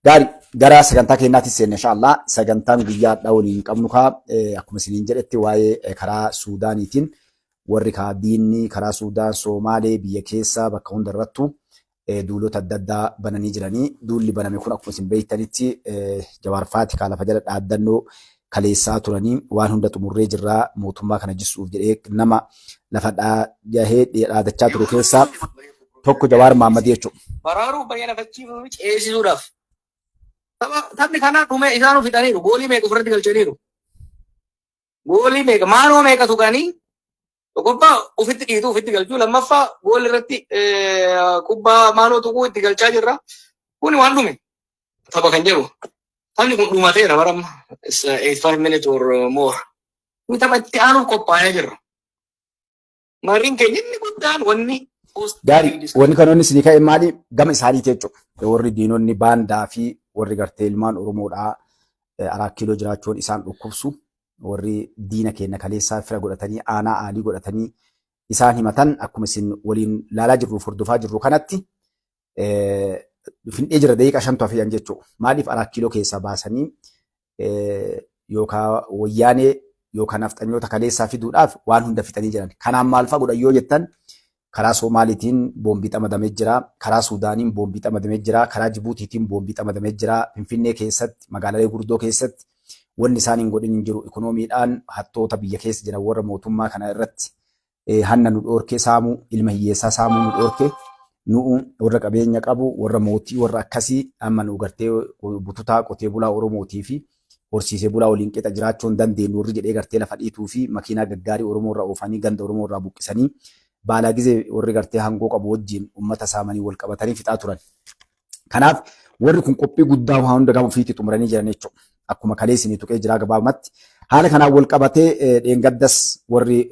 Gaari, gara sagantaa keenyaatti seenne inshallah. Sagantaan guyyaa har'aa waliin qabnu kaa akkuma isiniin jedhetti waa'ee karaa Suudaaniitiin warri kaa diinni karaa Suudaan, Soomaalee, biyya keessa bakka hunda irrattu duulota adda addaa bananii jiranii. Duulli baname kun akkuma isin beektanitti Jawaar Faati kaa lafa jala dhaaddannoo kaleessaa turanii waan hunda xumurree jirraa mootummaa kana jissuuf jedhee nama lafa dhahee dhaadachaa ture keessaa tokko Jawaar Mahammadii jechuudha. Baraaruuf bayyanafachiifuu fi ceesisuudhaaf. Taphni kanaa dhume, isaanuu fixaniiru. Goolii meeqa ofirratti galchaniiru. Goolii meeqa maanoo meeqa tuqanii, tokkoffaa ofitti dhiituu ofitti galchuu, lammaffaa goolii irratti kubbaa maanoo tuquu itti galchaa jirra. Kuni waan dhume. Tapha kan jedhu. Taphni kun dhumateera baramma. It's 85 minutes or more. Kun tapha itti aanuuf qophaa'ee jirra. Mariin keenya inni guddaan wanni Gaarii, wanni kan inni isinii ka'e maali? Gama isaaniiti jechuudha. Warri diinonni baandaa fi warri gartee ilmaan Oromoodhaa Araa Kiiloo jiraachuun isaan dhukkubsu, warri diina keenya kaleessaa fira godhatanii, aanaa aalii godhatanii isaan himatan, akkuma isin waliin laalaa jirruuf hordofaa jirru kanatti fin'ee jira, daqiiqaa 5tu hafeyan jechuudha. Maaliif Araa Kiiloo keessaa baasanii yookaan Wayyaanee yookaan nafxanyoota kaleessaa fiduudhaaf waan hunda fixanii jiran. Kanaan maal fa'a godhan yoo jettan, karaa Soomaaliitiin boombii xamadamee jira, karaa Suudaaniin boombii xamadamee jira, karaa Jibuutiitiin boombii xamadamee jira, Finfinnee keessatti, magaalaalee gurguddoo keessatti wanni isaan hin godhin hin jiru. Ikonoomiidhaan hattoota biyya keessa jiran, warra mootummaa kana irratti hanna nu dhoorkee, saamuu, ilma hiyyeessaa saamuu nu dhoorkee, nu'u warra qabeenya qabu, warra mootii, warra akkasii amma nu gartee bututaa qotee bulaa Oromootii fi horsiisee bulaa waliin qixa jiraachuu hin dandeenyu warri jedhee gartee lafa dhiituu fi makiinaa gaggaarii Oromoo irraa oofanii ganda Oromoo irraa buqqisanii baalaa gizee warri gartee hangoo qabu wajjin uummata saamanii wal qabatanii fixaa turan. Kanaaf warri kun qophii guddaa waan hunda gama ofiitti xumuranii jiran jechuudha. Akkuma kaleessinii tuqee jiraa gabaabumatti. Haala kanaan wal qabatee dheengaddas warri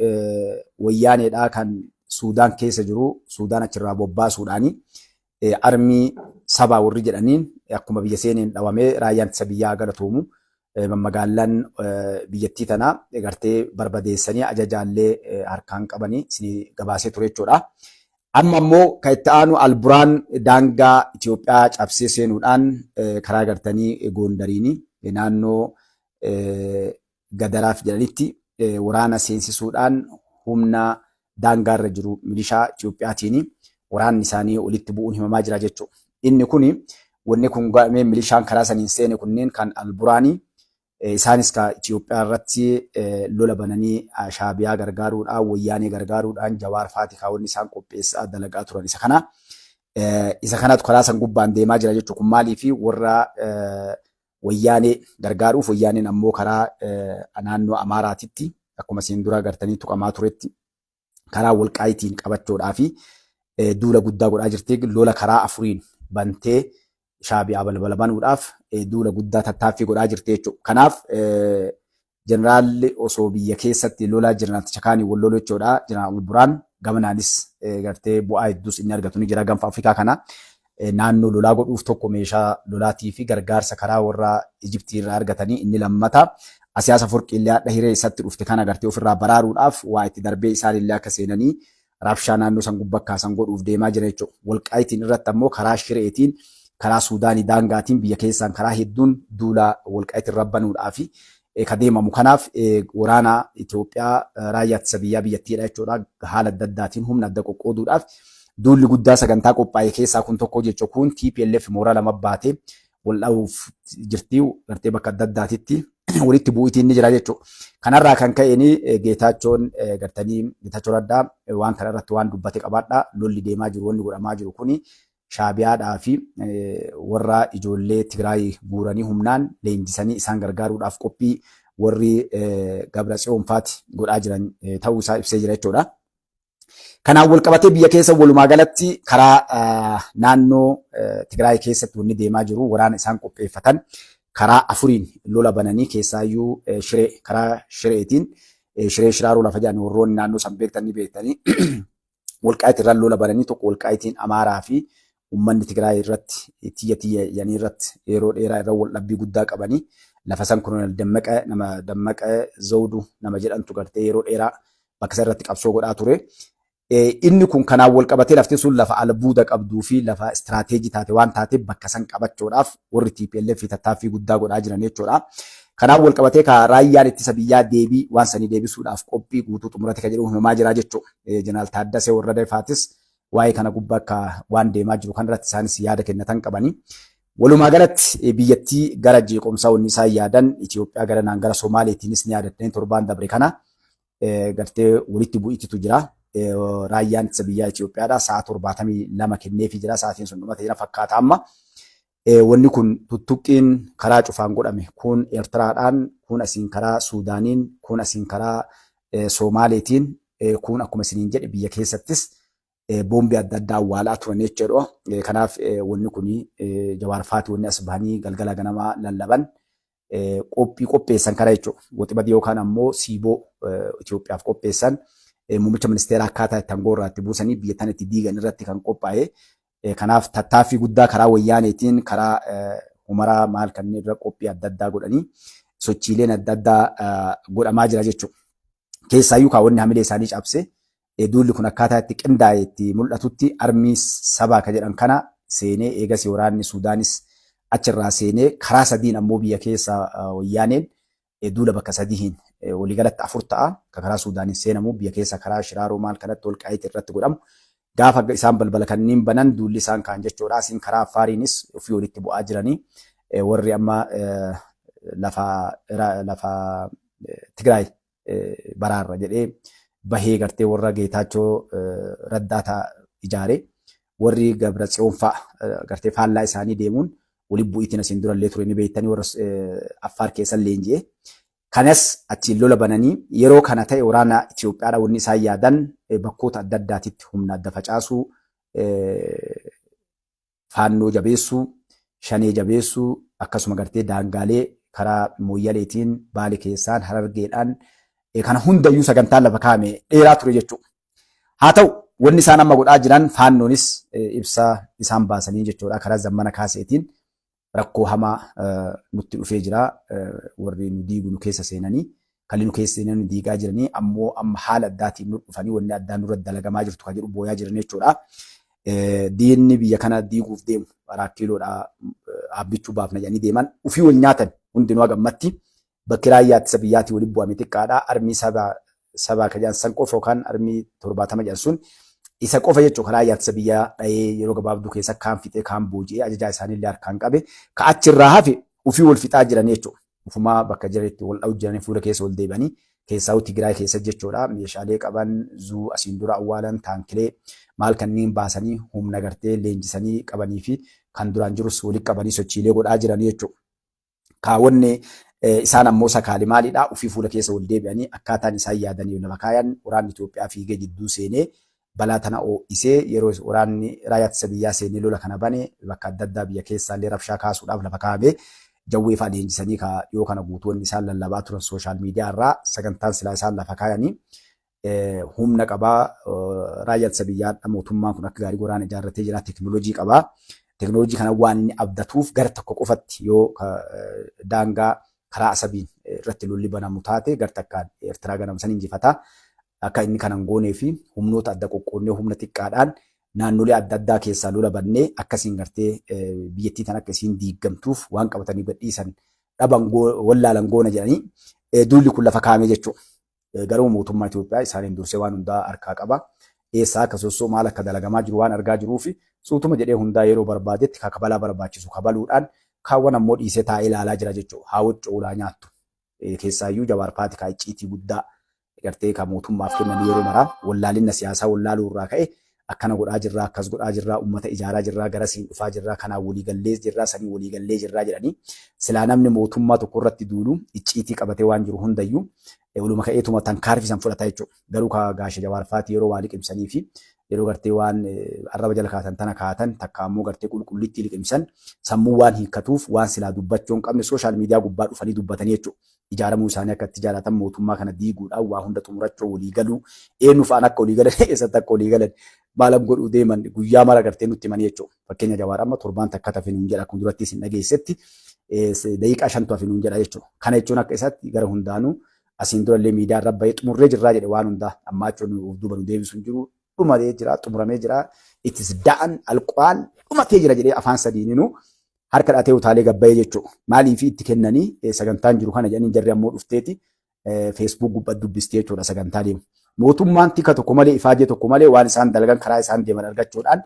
Wayyaaneedhaa kan Suudaan keessa jiru Suudaan achirraa bobbaasuudhaani armii sabaa warri jedhaniin akkuma biyya seeneen dhawamee raayyaan ittisa biyyaa galatoomu mammagaallan biyyattii tana gartee barbadeessanii ajajaallee harkaan qabanii isinii gabaasee ture jechuudha. Amma immoo kan itti aanu Alburaan daangaa Itoophiyaa cabsee seenuudhaan karaa gartanii Goondariini naannoo Gadaraaf jedhanitti waraana seensisuudhaan humna daangaarra jiru milishaa Itoophiyaatiin waraanni isaanii walitti bu'uun himamaa jira jechuudha. Inni kuni wanni kun godhamee milishaan karaa saniin seene kunneen kan Alburaanii isaanis ka Itoophiyaa irratti lola bananii Shaabiyaa gargaaruudhaan, Wayyaanee gargaaruudhaan, Jawaar faati kaawwanni isaan qopheessaa dalagaa turan isa kana. Isa kanatu karaa san gubbaan deemaa jira jechuudha. Kun maaliif warra Wayyaanee gargaaruuf, Wayyaaneen ammoo karaa naannoo Amaaraatitti akkuma isin dura gartanii tuqamaa turetti karaa Walqaayitiin qabachuudhaa fi duula guddaa godhaa jirti. Lola karaa afuriin bantee Shaabiyaa balbala banuudhaaf duula guddaa tattaaffii godhaa jirti jechuudha. Kanaaf jeneraalli osoo biyya keessatti lola jeneraalticha kaanii wal lolu jechuudha. Jeneraal Buraan gamanaanis gartee bu'aa hedduus inni argatu ni jira gaanfa Afrikaa kana. Naannoo lolaa godhuuf tokko meeshaa lolaatii fi gargaarsa karaa warra Ijiptii irraa argatanii, inni lammata Asiyaasa Aforqiillee hadha hiree isatti dhufte kana gartee ofirraa baraaruudhaaf waa itti darbee isaanillee akka seenanii rabshaa naannoo san gubbaa kaasan godhuuf deemaa jira jechuudha. Walqaayitiin irratti ammoo karaa Shireetiin, karaa Suudaanii daangaatiin, biyya keessaan karaa hedduun duula Walqaayitiin rabbanuudhaa fi ka deemamu. Kanaaf waraana Itoophiyaa, raayyaa ittisa biyyaa biyyattiidha jechuudha. Haala adda addaatiin humna adda qoqqooduudhaaf duulli guddaa sagantaa qophaa'e keessaa kun tokko jechuudha. Kun TPLF mooraa lama baatee wal dha'uuf jirti, gartee bakka adda addaatitti walitti bu'itiin ni jira jechuudha. Kanarraa kan ka'een Geetaachoon gartanii Geetaachoo Raddaa waan kana irratti waan dubbate qabaadha. Lolli deemaa jiru, wanni godhamaa jiru kuni Shaabiyaadhaa fi warra ijoollee Tigraay guuranii humnaan leenjisanii isaan gargaaruudhaaf qophii warri Gabra Tsiyoon faati godhaa jiran ta'uu isaa ibsee jira jechuudha. Kanaan wal qabatee biyya keessa walumaa galatti karaa naannoo Tigraay keessatti wanni deemaa jiru waraana isaan qopheeffatan karaa afuriin lola bananii, keessaayyuu Shiree, karaa Shireetiin, Shiree Shiraaroo lafa jedhan, warroonni naannoo san beektan ni beektanii, Walqaayitii irraan lola bananii, tokko Walqaayitiin Amaaraa fi uummanni Tigraay irratti tiyya tiyya jedhanii irratti yeroo dheeraa irra wal dhabbii guddaa qabanii lafa san Kolonel Dammaqa, nama Dammaqa Zawudu nama jedhantu gartee yeroo dheeraa bakka isa irratti qabsoo godhaa ture. Inni kun kanaan wal qabatee lafti sun lafa albuuda qabduu fi lafa istiraateejii taate waan taateef bakka san qabachuudhaaf warri TPLF tattaaffii guddaa godhaa jiran jechuudha. Kanaan wal qabatee ka raayyaan ittisa biyyaa deebii waan sanii deebisuudhaaf qophii guutuu xumurate ka jedhu himamaa jira jechuudha. Jeneraal Taaddasee Warrada faatis waa'ee kana gubbaa akka waan deemaa jiru kanarratti isaanis yaada kennatan qabanii. Walumaa galatti biyyattii gara jeequmsaa wanni isaan yaadan Itoophiyaa gara naan gara Somaaleetiinis ni yaadatanii torbaan dabre kana gartee walitti bu'ititu jira. Raayyaan ittisa biyyaa Itoophiyaadha. Sa'a 72 kenneefii jira. Sa'aatiin sun dhumate jira fakkaata amma. Wanni kun tuttuqqiin karaa cufaan godhame. Kun Eertiraadhaan, kun asiin karaa Suudaaniin, kun asiin karaa Soomaaleetiin, kun akkuma isiniin jedhe biyya keessattis boombii adda addaa awwaalaa turan jechuudha. Kanaaf wanni kun Jawaar faati wanni as bahanii galgala ganamaa lallaban qophii qopheessan kana jechuudha. Waxibadii yookaan ammoo siiboo Itoophiyaaf qopheessan muummicha ministeeraa akkaataa itti aangoo irraa itti buusanii biyya tana itti diigan irratti kan qophaa'e. Kanaaf tattaaffii guddaa karaa wayyaaneetiin karaa humaraa maal kanneen irra qophii adda addaa godhanii sochiileen adda addaa godhamaa jira jechuudha. Keessaayyuu kaawwanni hamilee isaanii cabse duulli kun akkaataa itti qindaa'e itti mul'atutti armii sabaa ka jedhan kana seenee eegasii waraanni Suudaanis achirraa seenee karaa sadiin ammoo biyya keessa wayyaaneen duula bakka sadiihin waliigalatti afur ta'a. Ka karaa Suudaaniin seenamu biyya keessa karaa Shiraaroo maal kanatti Walqaayiit irratti godhamu. Gaafa isaan balbala kanneen banan duulli isaan kaan jechuudha. Asiin karaa Affaariinis ofii walitti bu'aa jiranii warri amma lafa lafa Tigraay baraarra jedhee bahee gartee warra Geetaachoo Raddaa ijaare warri Gabra Tsiyoon fa'a gartee faallaa isaanii deemuun walitti bu'iitiin asiin durallee ture ni beektanii warra Affaar keessa leenji'e. Kanas achiin lola bananii yeroo kana ta'e waraana Itoophiyaadha wanni isaan yaadan bakkoota adda addaatitti humna adda facaasuu, Faannoo jabeessuu, Shanee jabeessuu akkasuma gartee daangaalee karaa Mooyyaleetiin, Baale keessaan, Harargeedhaan kana hundayyuu sagantaan lafa kaa'ame dheeraa ture jechuudha. Haa ta'u wanni isaan amma godhaa jiran Faannoonis ibsa isaan baasanii jechuudha karaa Zammana Kaaseetiin rakkoo hamaa nutti dhufee jira. Warri nu diigu nu keessa seenanii kalli nu keessa seenanii nu diigaa jiranii ammoo amma haala addaatiin nu dhufanii wanni addaa nurra dalagamaa jirtu kan jedhu booyaa jiran jechuudha. Diinni biyya kana diiguuf deemu Araat Kiiloodha Aabbichuu baafna jedhanii deeman ofii wal nyaatan hundinuu hagammatti bakki raayyaa ittisa biyyaatii walitti bu'ame xiqqaadha. Armii saba sabaa kan jedhan san qofa yookaan armii 70 jedhan sun isa qofa jechuudha karaa ittisa biyyaa dhahee yeroo gabaabduu keessa kaan fixee kaan booji'ee ajajaa isaaniillee harkaan qabe ka achirraa hafe ofii wal fixaa jiran jechuudha. Ufumaa bakka jiranitti wal dha'u jiranii fuula keessa wal deebi'anii keessaa'u Tigraay keessa jechuudha. Meeshaalee qaban zuu asiin dura awwaalan taankilee maal kanneen baasanii humna gartee leenjisanii qabanii fi kan duraan jirus walitti qabanii sochiilee godhaa jiranii jechuudha. Kaawwanne isaan ammoo sakaali maalidha ofii fuula keessa wal deebi'anii akkaataan isaan yaadanii lafa kaayan waraanni Itoophiyaa fiigee jidduu seenee balaa tana oo'isee yeroo waraanni raayyaa ittisa biyyaa seenee lola kana bane bakka adda addaa biyya keessaallee rabshaa kaasuudhaaf lafa kaa'ame jawwee fa'a leenjisanii ka dhiyoo kana guutuu wanni isaan lallabaa turan sooshaal miidiyaa irraa sagantaan silaa isaan lafa kaayanii humna qabaa raayyaa ittisa biyyaadha mootummaan kun akka gaarii waraana ijaarratee jira teknoolojii qabaa teknoolojii kana waan inni abdatuuf gara tokko qofatti yoo daangaa karaa Asabiin irratti lolli banamu taate gar takkaan Eertiraa ganama san injifata. Akka inni kana hin goonee fi humnoota adda qoqqoonnee humna xiqqaadhaan naannolee adda addaa keessaa lola bannee akkasiin gartee biyyattii tan akka isiin diiggamtuuf waan qabatanii gadhiisan dhaban wallaalan goona jedhanii duulli kun lafa kaa'ame jechuudha. Garuu mootummaa Itoophiyaa isaaniin dursee waan hundaa harkaa qaba. Eessaa akka sossoo maal akka dalagamaa jiru waan argaa jiruuf suutuma jedhee hundaa yeroo barbaadetti ka kabalaa barbaachisu kabaluudhaan kaawwan ammoo dhiisee taa'ee ilaalaa jira jechuudha. Haa waccoo ulaa nyaattu. Keessaayyuu Jawaar Faati kaa icciitii guddaa gartee ka mootummaaf kennan yeroo maraa wallaalinna siyaasaa wallaaluu irraa ka'e akkana godhaa jirraa akkas godhaa jirraa ummata ijaaraa jirraa garasiin dhufaa jirraa kanaan walii gallee jirraa sanii walii gallee jirraa jedhanii silaa namni mootummaa tokko irratti duulu icciitii qabatee waan jiru hundayyuu waluma ka'eetuma tankaarfii san fudhata jechuudha. Garuu ka gaasha Jawaar faati yeroo waa liqimsanii fi yeroo gartee waan arraba jala kaatan tana kaatan takka ammoo gartee qulqullittii liqimsan sammuu waan hiikkatuuf waan silaa dubbachuu hin qabne sooshaal miidiyaa gubbaa dhufanii dubbatanii jechuudha. Ijaaramuu isaanii akka itti jaalatan mootummaa kana diiguudhaan waa hunda xumurachuu walii galuu eenyu fa'aan akka walii galan eessatti akka walii galan maalam godhuu deeman guyyaa mara gartee nutti himanii jechuudha. Fakkeenya Jawaar amma torbaan takka tafe nuun jedha akkuma duratti isin dhageessetti daqiiqaa shantu hafe nuun jedha jechuudha. Kana jechuun akka isaatti gara hundaanuu asiin durallee miidiyaa irra bahee xumurree jirraa jedhe waan hundaa ammaa jechuun of duuba nu deebisu hin jiru. Dhumatee jira, xumuramee jira. It is done, alqaal dhumatee jira jedhee afaan sadiininuu harka dhaatee utaalee gabbayee jechuudha. Maaliif itti kennanii sagantaan jiru kana jedhanii jarri ammoo dhufteeti Facebook gubbaa dubbistee jechuudha sagantaa deemu. Mootummaan tika tokko malee, ifaajee tokko malee waan isaan dalagan, karaa isaan deeman argachuudhaan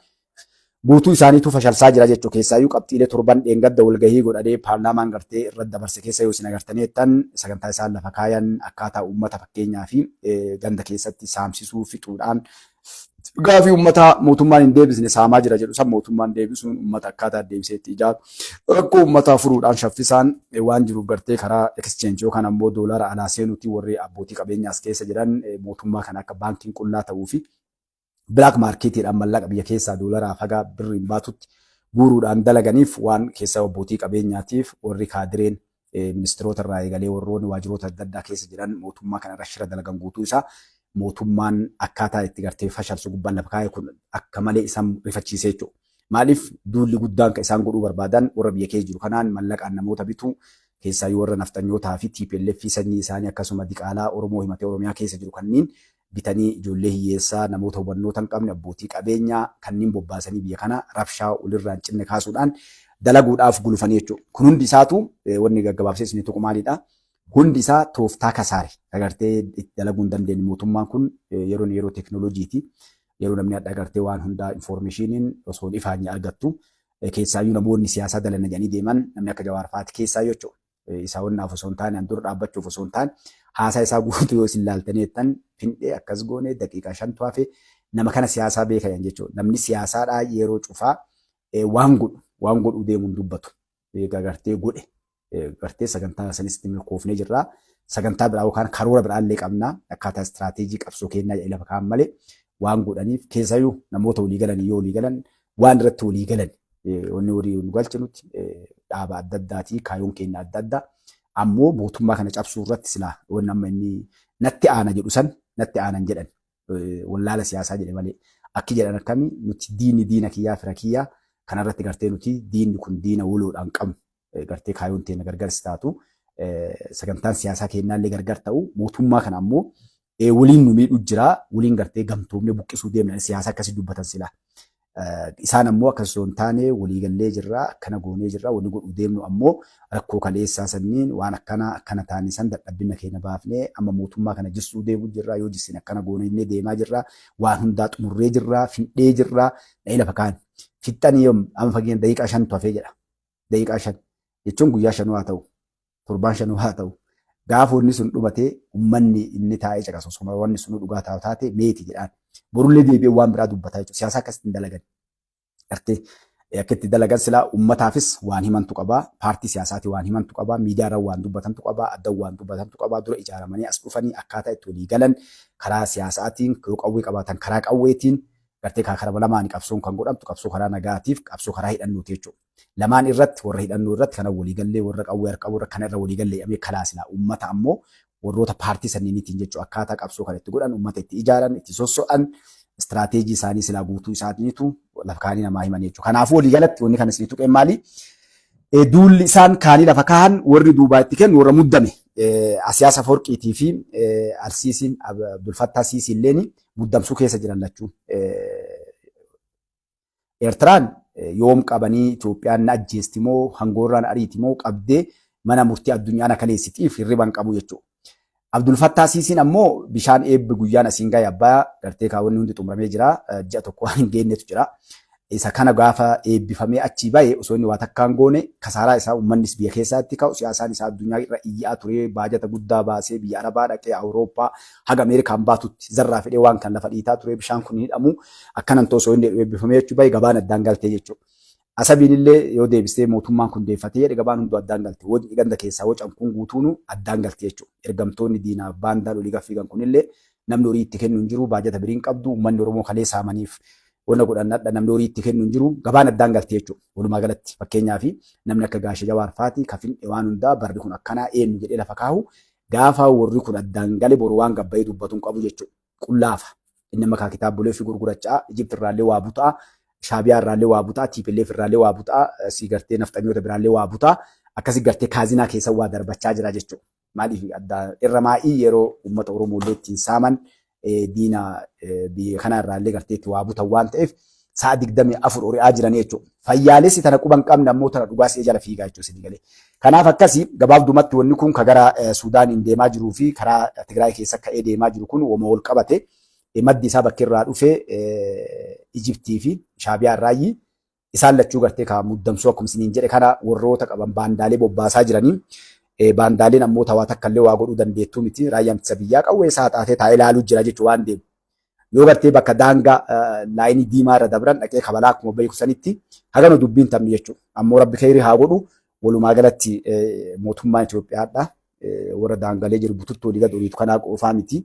guutuu isaaniitu fashalsaa jira jechuudha. Keessaayyuu qabxiilee torban dheengadda walgahii godhadhee paarlaamaan gartee irratti dabarse keessa yoo isin agartanii jettan, sagantaa isaan lafa kaayan, akkaataa uummata fakkeenyaa fi ganda keessatti saamsisuu fixuudhaan gaafii uummataa mootummaan hin deebisne saamaa jira jedhu san mootummaan deebisuun uummata akkaataa deebisee itti ijaaru, rakkoo uummataa furuudhaan shaffisaan waan jiruuf gartee karaa exchange yookaan ammoo doolaara alaa seenuuti warri abbootii qabeenyaas keessa jiran mootummaa kana akka baankiin qullaa ta'uu fi black marketiidhaan mallaqa biyya keessaa doolaraa fagaa birriin baatutti guuruudhaan dalaganiif, waan keessa abbootii qabeenyaatiif warri kaadireen ministeerota irraa eegalee warroonni waajjiroota adda addaa keessa jiran mootummaa kana irra shira dalagan guutuu isaa mootummaan akkaataa itti gartee fashalsu gubbaan lafa kaa'e kun akka malee isaan rifachiisee jechuudha. Maaliif duulli guddaan kan isaan godhuu barbaadan warra biyya keessa jiru kanaan mallaqaan namoota bituu, keessaayyuu warra nafxanyootaa fi TPLF sanyii isaanii akkasuma diqaalaa Oromoo himatee Oromiyaa keessa jiru kanneen bitanii, ijoollee hiyyeessaa, namoota hubannoota hin qabne, abbootii qabeenyaa kanneen bobbaasanii biyya kana rabshaa walirraa hin cinne kaasuudhaan dalaguudhaaf gulufanii jechuudha. Kun hundi isaatu wanni gaggabaabsee isin tuqu maalidha? Hundi isaa tooftaa kasaare agartee itti dalaguu hin dandeenye. Mootummaan kun yeroon yeroo teekinooloojiiti. Yeroo namni adda agartee waan hundaa informationiin osoo hin ifaanye argattu, keessaayyuu namoonni siyaasaa dalana jedhanii deeman, namni akka Jawaar fa'aati keessaa jechuudha. Isaa wannaaf osoo hin taane, dura dhaabbachuuf osoo hin taane, haasaa isaa guutuu yoo isin laaltanii jettan, findhee akkas goone, daqiiqaa 5tu hafe, nama kana siyaasaa beekan jechuudha. Namni siyaasaadhaa yeroo cufaa waan godhu, waan godhuu deemuun dubbatu. Agartee godhe gartee sagantaa sanis itti milkoofnee jirra. Sagantaa biraa yookaan karoora biraallee qabna. Akkaataa istiraateejii qabsoo kennaa jedhee lafa kaan malee waan godhaniif, keessayyuu namoota walii galan yoo walii galan waan irratti walii galan, wanni horii nu galchinutti dhaaba adda addaatii, kaayoon keenya adda addaa ammoo mootummaa kana cabsuu irratti silaa wanni amma inni natti aana jedhu san natti aanan jedhan wallaala siyaasaa jedhe malee akki jedhan akkamii nuti diinni diina kiyyaa fira kiyyaa kanarratti gartee nuti diinni kun diina waloodhaan qabnu, gartee kaayoon teenya gargar taatu, sagantaan siyaasaa kennaallee gargar ta'u, mootummaa kana ammoo waliin nu miidhu jira, waliin gartee gamtoomne buqqisuu deemna, siyaasa akkasii dubbatan silaa. Isaan ammoo akkas osoo hin taane waliigallee jirra, akkana goonee jirra, wanni godhuu deemnu ammoo rakkoo kaleessaa sanniin waan akkana akkana taane san dadhabbina keenya baafnee amma mootummaa kana jissuu deemuu jirra, yoo jissine akkana goonee deemaa jirra, waan hundaa xumurree jirra, findhee jirra, dha'ee lafa kaan. Fixxanii yoom? Amma fageenya daqiiqaa 5tu hafee jedha. Daqiiqaa 5 jechuun guyyaa 5 haa ta'u, torbaan 5 haa ta'u. Gaafa wanni sun dhumatee uummanni inni taa'ee caqasu osoo wanni sun dhugaa taa'u taate meeti jedhaan. Borullee deebi'ee waan biraa dubbataa jechuudha. Siyaasa akkasitti hin dalagan. Gartee akka itti dalagan silaa uummataafis waan himantu qabaa, paartii siyaasaatii waan himantu qabaa, miidiyaarra waan dubbatantu qabaa, adda waan dubbatantu qabaa, dura ijaaramanii as dhufanii akkaataa itti walii galan karaa siyaasaatiin, yoo qawwee qabaatan karaa qawweetiin, gartee karaa lamaan qabsoon kan godhamtu, qabsoo karaa nagaatiif qabsoo karaa hidhannooti jechuudha. Lamaan irratti warra hidhannoo irratti kana waliigallee, warra qawwee harka qabu irra kana irra waliigallee jedhamee kalaa silaa uummata ammoo warroota paartii sanniiniitiin jechuudha akkaataa qabsoo kana itti godhan, uummata itti ijaaran, itti sosso'an, istiraateejii isaanii silaa guutuu isaaniitu lafa kaanii namaa himan jechuudha. Kanaafuu waliigalatti wanni kana isinii tuqeen maali? Duulli isaan kaanii lafa kaahan warri duubaa itti kennu warra muddame. Asiyaas Aforqiitii fi Alsiisiin, Abdulfattaa Siisii illeen muddamsuu keessa jiran lachuu. Eertiraan yoom qabanii Itoophiyaan na ajjeesti moo hangoorraan ariiti moo qabdee mana murtii addunyaa na kaleessitiif hirriban qabu jechuudha. Abdul Fattaa Siisiin ammoo bishaan eebbi guyyaan asiin gahe abbaa gartee kaawwanni hundi xumuramee jira. Ji'a tokko waan hin geenyetu jira. Isa kana gaafa eebbifamee achii bahe osoo inni waa takkaan goone kasaaraa isaa uummannis biyya keessaatti ka'u, siyaasaan isaa addunyaa irra iyyaa ture, baajata guddaa baasee biyya Arabaa dhaqee, Awurooppaa haga Ameerikaan baatutti zarraa fedhee waan kan lafa dhiitaa ture, bishaan kun hin hidhamu akkanan osoo inni eebbifamee jechuu bahe gabaan addaan galtee jechuudha. Asabiin illee yoo deebistee mootummaan kun deeffatee jedhe gabaan hunduu addaan galte. Wocni ganda keessaa wocan kun guutuunu addaan galte jechuudha. Ergamtoonni diinaaf baandaan olii gaffiigan kunillee namni horii itti kennu hin jiru, baajata biriin qabdu, uummanni Oromoo kalee saamaniif wanna godhan hadha namni horii itti kennu hin jiru, gabaan addaan galte jechuudha. Walumaa galatti fakkeenyaaf namni akka Gaashe Jawaar faati kafin waan hundaa barri kun akkanaa eenyu jedhee lafa kaahu, gaafa warri kun addaan gale boru waan gabbayee dubbatu hin qabu jechuudha. Qullaafa. Inni amma kaa kitaabolee ofii gurgurachaa, Ijipt irraallee waa butaa, Shaabiyaa irraallee waa butaa, TPLF irraallee waa butaa, si gartee nafxanyoota biraallee waa butaa, akkasi gartee kaazinaa keessa waa darbachaa jira jechuudha. Maaliif adda irra maa'ii yeroo uummata Oromoo illee ittiin saaman Diina biyya kana irraallee gartee itti waa butan waan ta'eef sa'a 24 ori'aa jiran jechuudha. Fayyaalessi tana quba hin qabne ammoo tana dhugaa si'ee jala fiigaa jechuudha isinii galee. Kanaaf akkasii gabaabdumatti wanni kun ka gara Suudaaniin deemaa jiruu fi karaa Tigraay keessa ka'ee deemaa jiru kun wama wal qabate maddi isaa bakki irraa dhufe Ijiptii fi Shaabiyaa irraayyi. Isaan lachuu gartee ka muddamsuu akkuma isiniin jedhe kana warroota qaban baandaalee bobbaasaa jiranii. Baandaaleen ammoo tawaa takka illee waa godhuu dandeettuu miti. Raayyaan ittisa biyyaa qawwee isaa xaatee taa'ee ilaaluu jira jechuun waan deemu. Yoo gartee bakka daangaa laayinii diimaa irra dabran dhaqee kabalaa akkuma beeku sanitti hagana dubbiin taphni jechuudha. Ammoo rabbi kheyrii haa godhu. Walumaa galatti mootummaan Itoophiyaadha. Warra daangalee jiru bututtuu olii gad oliitu kanaa qofaa miti.